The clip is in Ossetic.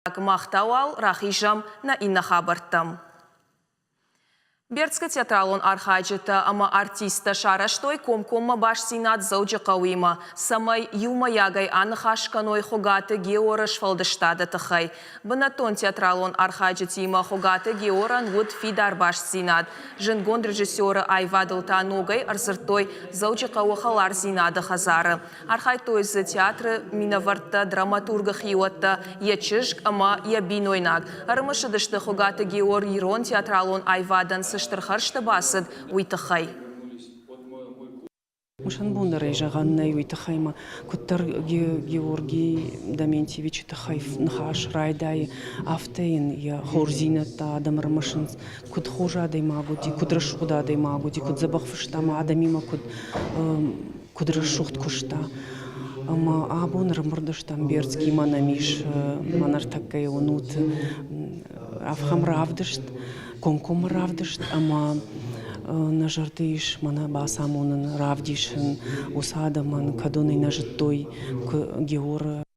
Мах та уал рахизӕм нӕ иннӕ хабӕрттӕм. Бердскы театралон архайджытӕ ӕмӕ артисттӕ сарӕзтой комкоммӕ бастдзинад Дзӕуджыхъӕуимӕ, цӕмӕй иумӕйагӕй аныхас кӕной Хуыгаты Георы сфӕлдыстады тыххӕй. Бынӕттон театралон архайджытимӕ Хуыгаты Георӕн уыд фидар бастдзинад. Зындгонд режиссеры аивадыл та ногӕй ӕрдзырдтой Дзӕуджыхъӕуы хӕлардзинады хӕдзары. Архайдтой дзы театры минӕвӕрттӕ, драматургы хиуӕттӕ, йӕ чызг ӕмӕ йӕ бинойнаг. Ӕрымысыдысты Хуыгаты Геор ирон театралон аивадӕн цы стыр хӕрзты бацыд, уый тыххӕй. Мысӕн бон дӕр ӕй зӕгъӕн нӕй, уый тыххӕй ма куыддӕр Георгий Доментьевичы тыххӕй ныхас райдайы, афтӕ йын йӕ хорздзинӕдтӕ адӕм ӕрымысынц, куыд хорз адӕймаг уыди, куыд рӕсугъд адӕймаг уыди, куыд дзӕбӕх фыста ӕмӕ адӕмимӕ куыд куыд рӕсугъд куыста. Ӕмӕ абон ӕрӕмбырд стӕм Бердскимӕ нӕм ис мӕ ныртӕккӕйы уынут ахӕм равдыст, комкоммӕ равдыст ӕмӕ нӕ зӕрды ис мӕнӕ бацамонын, равдисын уыцы адӕмӕн, кӕдон ӕй нӕ зыдтой Георы.